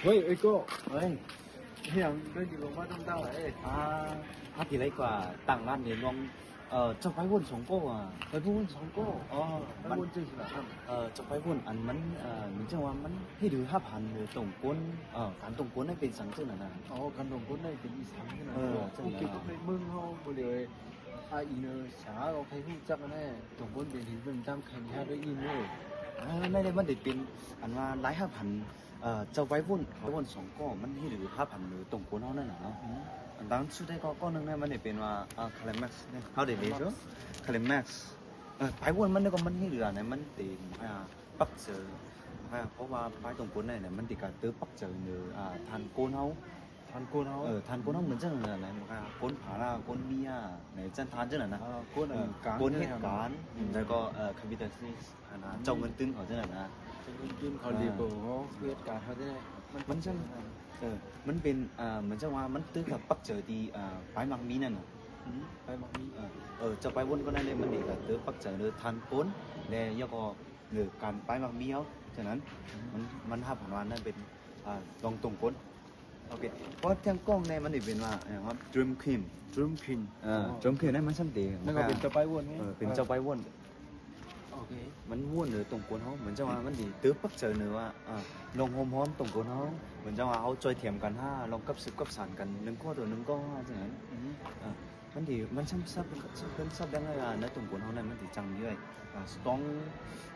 喂，伟哥，喂，哎呀，你怎么这么大了？哎，啊，他提了一个档案联络，呃，叫白问双哥啊。白问双哥？哦，白问这是哪看？呃，叫白问 ອັນມັນ ເອີ ມັນຈັ່ງວ່າມັນເຮັດໃຫ້ຮັບຫັນເຖິງຕົງກົນ ເອີ ການຕົງກົນນັ້ນເປັນສັງເຈົ້ານັ້ນນະ. ອໍ ການຕົງກົນນັ້ນເປັນອີສັງເຈົ້ານັ້ນ. ເອີ ເຈົ້ານັ້ນ. ໂອເຄ ຕ້ອງໄປເບິ່ງເຮົາບໍ່ເລີຍ ອາ ອີເນີ ສາ ເຮົາໃຜຮູ້ຈັກແນ່ ຕົງກົນເປັນຫີນເປັນຕາມໄຂ່ມີຫາດ້ວຍອີເນີ. ອາ ນັ້ນແຫຼະ ມັນໄດ້ເປັນ ອັນວ່າລາຍຮັບຫັນ ເອີ ເຈົ້າໄວວຸນ ໄວວຸນສອງກໍມັນເຮັດໃຫ້ຮັບຫັນໂດຍຕົງກົນເຮົານັ້ນນະເນາະ. ອືມ ອັນດັງສຸດໄດ້ກໍ ກໍໜຶ່ງນະ ມັນໄດ້ເປັນວ່າ ອາ ຄາເລັມແມັກ ເຮົາໄດ້ເລີຍ ຄາເລັມແມັກ ເອີ ໄວວຸນມັນກໍມັນເຮັດໃຫ້ອັນນັ້ນ ມັນເປັນ ອາ ປັກເຈີ ອາ ເພາະວ່າປາຍຕົງກົນນັ້ນນະ ມັນຕິກາເຕີປັກເຈີເນ ອາ ທ່ານໂກນເຮົາ ທ່ານໂກນເຮົາ ເອີ ທ່ານໂກນເຮົາເໝືອນຈັ່ງນັ້ນນະ ໂກນຜາລາ ໂກນເມຍ ໃນຊັ້ນທ່ານຈັ່ງນັ້ນນະ ເອີ ໂກນ ເອີ ອັນການ ໂກນເຮັດການ ອືມ ແລ້ວກໍ ເອີ ຄາປິຕາລິດ ອັນນະ ເຈົ້າເງິນຕື່ນເຂົາຈັ່ງນັ້ນນະ ເຈົ້າເງິນຕື່ນເຂົາ ເອີ ລີເບີເຮົາເຮັດການເຮົາຈັ່ງນັ້ນ ມັນຈັ່ງ ເອີ ມັນເປັນ ເອີ ເໝືອນຈັ່ງວ່າມັນຕຶກກັບປັກເຈີທີ່ ເອີ ປາຍມັກມີນັ້ນນະ ອືມ ປາຍມັກມີ ເອີ ເຈົ້າປາຍວົນກໍນັ້ນເດ ມັນເດກະເຕີປັກເຈີເດີທ່ານໂກນ ແລະ ຍາກກໍເດີການປາຍມັກມີເຮົາ ສະນັ້ນ ອືມ ມັນ ມັນຮັບຜົນວ່ານັ້ນເປັນ ອາ ລອງຕົງກົນ ໂອເຄ ເພາະທາງກ້ອງແນ່ ມັນຊິເປັນວ່າ ຫຍັງວ່າ Dream Queen Dream Queen ເອີ ອໍ Dream Queen ນັ້ນມັນຊັ້ນເດ ແລ້ວກໍເປັນເຈົ້າປາຍວົນ ເອີ ເປັນເຈົ້າປາຍວົນ ໂອເຄ ມັນວົນເດີຕົງກົນເຮົາ ເໝືອນຈັ່ງວ່າມັນຊິເຕີປັກເຈີເນວ່າ ອາ ລອງໂຮມຮອມຕົງກົນເຮົາ ເໝືອນຈັ່ງວ່າເຮົາຊ່ອຍຖຽມກັນຫາ ລອງກັບສືບກັບສານກັນ ໜຶ່ງກໍຕໍ່ໜຶ່ງກໍຫາ ຈັ່ງນັ້ນ ອືມ ອາ ມັນຊິ ມັນຊຳ ຊຳ ເພິ່ນຊຳແດງໃຫ້ວ່າໃນຕົງກົນເຮົານັ້ນ ມັນຊິຈັ່ງມີໄວ້ ອາ ສະຕຣອງ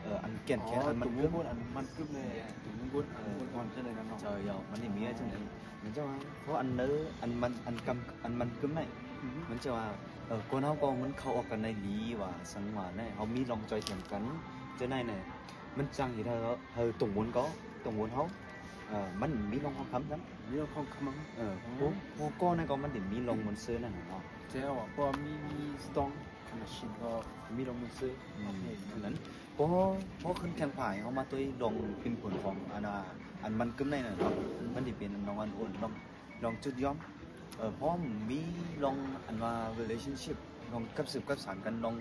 ເອີ ອັນແກ່ນແຂນ ອໍ ອັນມັນກຶ້ມ ຕົງກົນອັນມັນກຶ້ມແນ່ ຕົງກົນອັນ ເອີ ອ່ອນໆ ຈັ່ງໃດນັ້ນເນາະ ເຈົ້າ ມັນຊິມີໄວ້ຈັ່ງນັ້ນ ມັນຈະວ່າ ເພາະອັນເນີ ອັນມັນ ອັນກຳ ອັນມັນກຶ້ມໃນ ອືຮຶ ມັນຈະວ່າ ເອີ ຄົນເຮົາກໍມັນເຂົ້າອອກກັນໄດ້ດີວ່າ ສັງວ່າແນ່ ເຮົາມີລອງຈອຍຖຽມກັນ ຈັ່ງໃດແນ່ ມັນຈັ່ງເຮັດໃຫ້ ໃຫ້ຕົງບົນກໍ ຕົງບົນເຮົາ ເອີ ມັນມີລອງຄອງຄຳຊັ້ນ ມີລອງຄອງຄຳ ເອີ ໂອ້ ຜູ້ ຜູ້ກໍນັ້ນກໍມັນໄດ້ມີລອງມົນເຊີນັ້ນນະເນາະ ແຕ່ວ່າ ເພາະວ່າມີ ມີສະຕອງຄອນເນັກຊັນກໍມີລອງມົນເຊີ ອືມ ໂອເຄ ນັ້ນ ພໍ ພໍຂຶ້ນແຂ່ງພາຍ ເຮົາມາຕົວະລອງເປັນຜົນຂອງ ອັນ ອັນມັນກຶ້ມໃນນັ້ນເນາະ ມັນຊິເປັນລອງອັນໂອນ ລອງ ລອງຈຸດຍອມ ເອີ ພ້ອມມີລອງອັນວ່າ relationship ລອງກັບສືບກັບສານກັນ ລອງ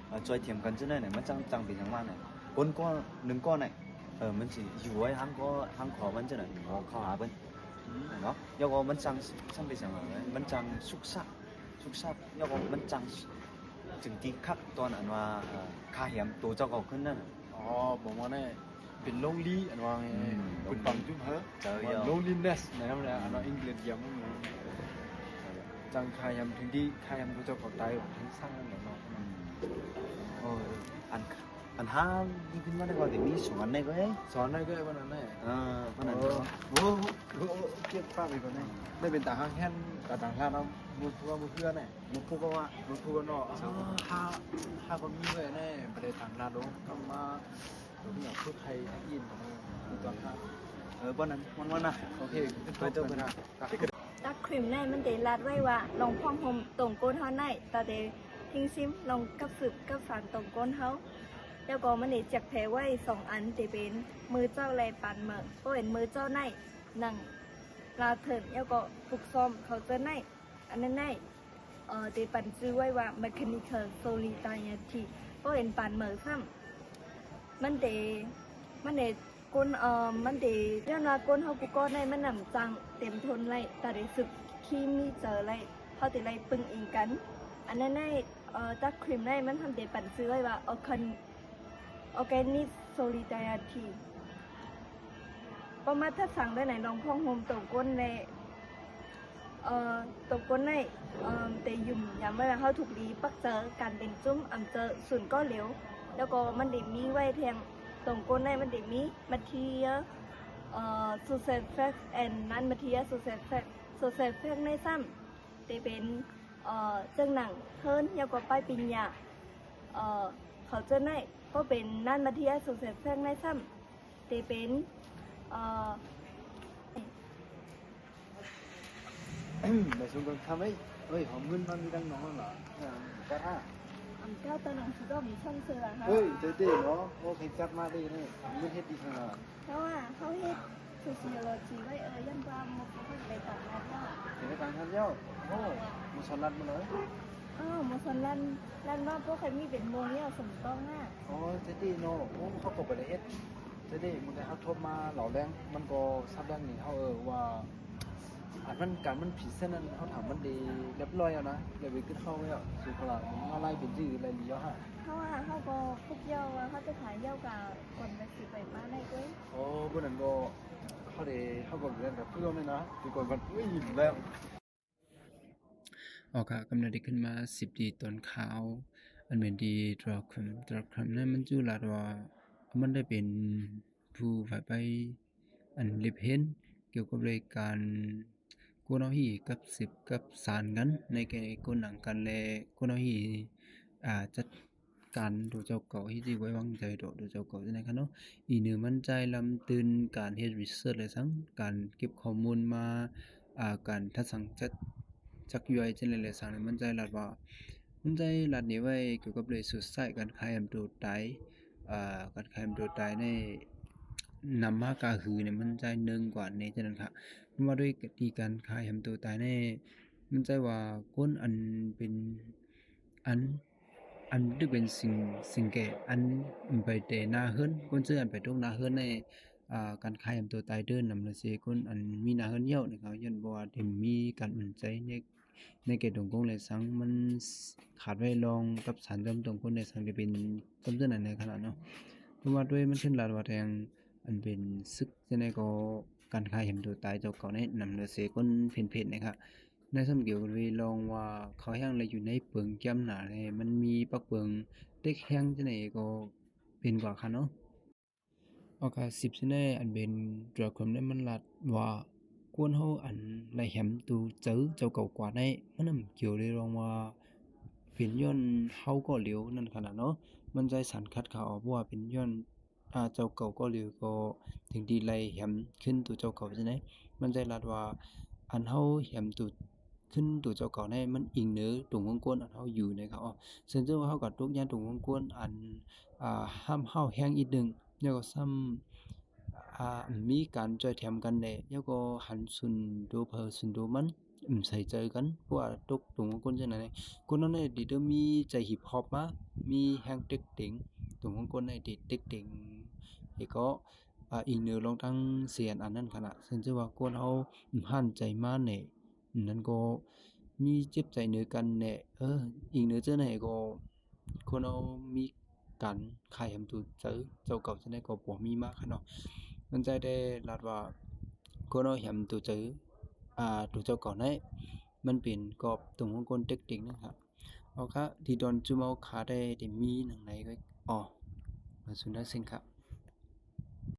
ເອີ ຊ່ອຍຖຽມກັນຈັ່ງໃດນະ ມັນຈັ່ງ ຈັ່ງເປັນຫຍັງວ່ານະ ຄົນກໍໜຶ່ງກໍນະ ເອີ ມັນຊິຢູ່ໄວ້ທາງກໍ ທາງຂອງມັນຈັ່ງໃດ ເຂົ້າຫາເພິ່ນ ອືມ ເນາະ ແລ້ວກໍມັນຈັ່ງ ຈັ່ງເປັນຫຍັງວ່າ ມັນຈັ່ງຊຸກຊາ ຊຸກຊາ ແລ້ວກໍມັນຈັ່ງ ຈຶ່ງຕິດຂັດຕອນອັນວ່າ ເອີ ຄ່າແຮມໂຕເຈົ້າເຂົາຂຶ້ນນັ້ນນະ ອໍ ບໍ່ວ່າແນ່ ເປັນໂລນລີ ອັນວ່າ ອືມ ປຶງປັງຈຸ້ມເຮີ ເຈົ້າ ໂລນລີເນສ ແນວນັ້ນແຫຼະ ອືມ ອັນວ່າອັງກິດຢາມ ຈັ່ງຄ່າແຮມເຖິງທີ່ ຄ່າແຮມໂຕເຈົ້າເຂົາຕາຍ ເຖິງສ້າງນັ້ນແຫຼະເນາະ ອືມ ເອີ ອັນ ອັນຫາ ນີ້ຂຶ້ນມາໄດ້ກໍໄດ້ມີສອນໄດ້ກໍ ສອນໄດ້ກໍ ເອີ ປານນັ້ນແຫຼະ ເອີ ປານນັ້ນ ໂອ້ ໂອ້ ເກັບປາກໄວ້ກ່ອນນະ ໄດ້ເປັນຕາຮັກແຮງ ກະຕ່າງລາວເນາະ ໝົດຜູ້ເພື່ອນ ໝົດຜູ້ກໍວ່າ ໝົດຜູ້ກໍເນາະ ຫາ ຫາກໍມີເວີຍແນ່ ບໍ່ໄດ້ຕາງລາວໂດ ກຳມາ ເອີ ຜູ້ໄທອີນ ເອີ ຕອນຫາ ເອີ ບໍ່ນັ້ນ ມັນວ່ານະ ໂອເຄ ໄປຕໍ່ເພິ່ນ ຕາຄຣີມໃນມັນໄດ້ລາດໄວ້ວ່າ ລອງພ້ອມໂຮມຕົງກົນເຮົາໃນ ຕາເດ ທິງຊິມ ລອງກັບສືບກັບສານຕົງກົນເຮົາ ແລ້ວກໍມັນໄດ້ແຈກແພໄວ້ສອງອັນ ທີ່ເປັນມື້ເຊົ້າ ແລະ ປານເໝີ ກໍເປັນມື້ເຊົ້າໃນ ໜັງລາເທີນ ແລ້ວກໍຝຶກຊ້ອມເຂົ້າເຈີໃນ ອັນນັ້ນໃນ ເອີ ໄດ້ປັນຊື່ໄວ້ວ່າ Mechanical Solidarity ກໍເປັນປານເໝີຊ້ຳ ມັນເດ ມັນເດ ກົນ ເອີ ມັນເດ ຍ້ອນວ່າກົນເຮົາຜູ້ກ່ອນໃນມັນນຳຈັ່ງເຕັມທົນໄລ ຕາໄດ້ສຶກຄີມີເຈີໄລ ເຮົາໄດ້ໄລປຶງອີງກັນ ອັນນັ້ນໃນ ເອີ ຕາຄຣີມໃນມັນທຳໄດ້ປັນຊື່ໄວ້ວ່າ Organ Organic Solidarity ປະມາດທັດສັງໄດ້ໃນລອງພ້ອມໂຮມຕົງກົນແລະ ເອີ ຕົງກົນໃນ ເອີ ໄດ້ຢືນຢັນໄວ້ວ່າເຮົາທຸກດີປັກເຈີການເປັນຈຸ້ມອຳເຈີສູນກໍເຫຼວ ແລ້ວກໍມັນໄດ້ມີໄວ້ແທງຕົງກົນໃນມັນໄດ້ມີ material ເອີ substrate and non-material substrate substrate ໃນຊ້ຳ ໄດ້ເປັນ ເອີ ເຊິ່ງໜັງເຮີນ ແລ້ວກໍປາຍປິນຍາ ເອີ ເຂົາເຈີໃນ ກໍເປັນ non-material substrate ໃນຊ້ຳ ໄດ້ເປັນ ເອີ ໄປຊຸມກັນຄຳເອີຍ ເອີຍ ຫອມເງິນມາມີດັ່ງນ້ອງນັ້ນລະ ອາ ກາດອາ ອຳກາດຕາໜັງສືກໍມີຊ່ອງເຊີລະຫາ ເອີຍ ເຕີເຕີເນາະ ໂອເຄ ຈັດມາເລີຍນີ້ ຫອມເງິນເຮັດດີຂະໜາດ ເພາະວ່າເຮົາເຮັດ Sociology ໄວ້ ເອີ ຢ້ານວ່າໝູ່ເຂົາເບິ່ງໄປຕ່າງລັດແລ້ວ ໄປຕ່າງລັດແລ້ວ ໂອ້ ໝູ່ສອນລັດໝົດເລີຍ ອ້າວ ໝູ່ສອນລັດ ລັດວ່າພວກຂ້ອຍມີເປັນໂມງແລ້ວ ສົມຕ້ອງນະ ອໍ ເຈຕິໂນ ໂອ້ ເຂົາກໍບໍ່ໄດ້ເຮັດ ແຕ່ນີ້ມື້ໃດເຮົາໂທມາເລົ່າແລງ ມັນກໍສະແດງໃຫ້ເຮົາເອີວ່າ ອັນນັ້ນການມັນພຣີເຊັນນັ້ນ ເຮົາຖາມມັນດີລຽບລ້ອຍແລ້ວນະ ຢ່າໄປຄິດເຮົາແລ້ວ ສຸພະລາ ມັນມາໄລ່ເປັນຈື່ໄລ່ລີເຮົາຫາ ເຮົາຫາ ເຮົາກໍຄິດຢູ່ວ່າເຮົາຈະຂາຍເຍົາກະກ່ອນໄປຊິໄປມາໄດ້ເວີຍ. ໂອ້ ບໍ່ນັ້ນກໍເຮົາເດ ເຮົາກໍເປັນແບບເພື່ອນນີ້ນະ ໄປກ່ອນ ກ່ອນ ອຸ້ຍ ແລ້ວ. ອອກກະກຳລັງໄດ້ຂຶ້ນມາສິບດີຕອນຂ່າວ ອັນແມ່ນດີດຣາຄອມ ດຣາຄອມນັ້ນມັນຈື່ລາດວ່າ ມັນໄດ້ເປັນຜູ້ພາໄປ ອັນລິບເຫັນກ່ຽວກັບເລື່ອງການ ຄົນເຮົາຮີກັບສືບກັບສານກັນ ໃນແກ່ຄົນໜັງກັນ ແລະ ຄົນເຮົາຮີ ອາ ຈັດ ການໂຕເຈົ້າເກົ່າທີ່ໄວ້ວາງໃຈໂຕ ໂຕເຈົ້າເກົ່າຈັ່ງໃດຄັນເນາະ ອີກເໜືອມັນຈ່າຍລຳຕື່ນການເຮັດຣີເຊີດແລະສັງ ການເກັບຂໍ້ມູນມາ ອາ ການທັດສັງຈັດ ຈັກຍ່ອຍຈັ່ງໃດແລະສັງ ມັນຈ່າຍລາດວ່າ ມັນຈ່າຍລາດນີ້ໄວ້ກ່ຽວກັບເລື່ອງສຸດທ້າຍການຂາຍຫຳໂຕຕາຍ ອາ ການຂາຍຫຳໂຕຕາຍໃນ ນຳມາກະຫືນີ້ ມັນຈ່າຍໜຶ່ງກວ່າແດ່ຈັ່ງນັ້ນຄ່ະ ເພາະວ່າດ້ວຍທີ່ການຂາຍຫຳໂຕຕາຍໃນ ມັນຈ່າຍວ່າຄົນອັນເປັນ ອັນ ອັນຖືກເປັນສິ່ງ ສິ່ງແກ່ ອັນໄປແຕ່ໜ້າເຮືອນ ຄົນເຊື່ອອັນໄປຕົກໜ້າເຮືອນໃນ ອາ ການຂາຍຫຳໂຕຕາຍເດີນນຳລະເຊ ຄົນອັນມີໜ້າເຮືອນເຍົາະນີ້ເຂົາຍ້ອນບໍ່ວ່າໄດ້ມີການອຸ່ນໃຈໃນ ໃນແກ່ຕົງກົງແລະສັງ ມັນຂາດໄວ້ລອງກັບສານຈອມຕົງຄົນແລະສັງ ຈະເປັນຈຳເທື່ອນັ້ນໃນຂະນະເນາະ ເພາະວ່າດ້ວຍມັນຂຶ້ນລາດວ່າແທງ ອັນເປັນສຶກຈັ່ງໃດກໍ ການຂາຍຫຳໂຕຕາຍເຈົ້າເກົ່າໃນນຳລະເຊຄົນເພນເພນນີ້ຄ່ະ ໃນສ່ຳກ່ຽວກັບເລື່ອງວ່າເຂົາແຮ່ງລະຢູ່ໃນເປິງແກ້ມໜາແດ່ມັນມີປັກເປິງເຕັກແຮງຈັ່ງໃດກໍເປັນກວ່າຄ່ະເນາະ ອອກກະສິບຊີ້ແນ່ ອັນເປັນດຣາຄອມນັ້ນມັນລາດວ່າ ຄົນເຮົາອັນລະແຮມໂຕເຈີເຈົ້າເກົ່າກວ່າໃນ ມັນນຳກ່ຽວເລີຍລອງວ່າ ເປັນຍ້ອນເຮົາກໍຫຼຽວນັ້ນຂະນະເນາະ ມັນໃຈສັນຂັດຂາອອກ ເພາະວ່າເປັນຍ້ອນ ອາ ເຈົ້າເກົ່າກໍຫຼືກໍເຖິງທີ່ໄລ່ແຮມຄືນໂຕເຈົ້າເກົ່າຈັ່ງໃດ ມັນໃຈລາດວ່າ ອັນເຮົາແຮມໂຕ ຄືນໂຕເຈົ້າເກົ່າໃນ ມັນອີງເໜືອຕົງຂອງຄົນອັນເຮົາຢູ່ໃນຂະອອກ ເຊິ່ງເຈົ້າເຮົາກໍຕົກຢ້ານຕົງຂອງຄົນອັນ ອາ ຫ້າມເຮົາແຮງອີກໜຶ່ງ ແລ້ວກໍຊ້ຳ ອາ ມີການຊ່ອຍແຖມກັນແດ່ ແລ້ວກໍຫັນສຸນໂຕເຜີສຸນໂຕມັນ ອືມ ໃສ່ໃຈກັນ ເພາະວ່າຕົກຕົງຂອງຄົນຈັ່ງໃດ ຄົນເຮົາໃນອະດີດເດີມີໃຈຮີບຮອບມາ ມີແຮງເຕັກເຕັງ ຕົງຂອງຄົນໃນອະດີດເຕັກເຕັງ ແລ້ວກໍ ອາ ອີງເໜືອລອງທັງສຽນອັນນັ້ນຂະນະ ເຊິ່ງຈະວ່າຄົນເຮົາ ອືມ ຫັນໃຈມາແນ່ ນັ້ນກໍມີເຈັບໃຈເໜືອກັນແນ່ ເອີ ອີງເໜືອເຈົ້າໃນກໍ ຄົນເຮົາມີການຂາຍແຮມໂຕເຈີເຈົ້າເກົ່າຈັ່ງໃດກໍບໍ່ມີມາຄ່ະເນາະ ມັນໃຈແຕ່ລາດວ່າ ຄົນເຮົາແຮມໂຕເຈີ ອາ ໂຕເຈົ້າເກົ່າໃນ ມັນເປັນກອບຕົງຂອງຄົນເຕັກເຕັງນັ້ນຄ່ະ ເອົາຄ່ະ ທີ່ດອນຈຸມເອົາຂາໄດ້ ໄດ້ມີໜັງໃນກໍ ອໍ ມາສຸນໄດ້ເຊັ່ນຄ່ະ.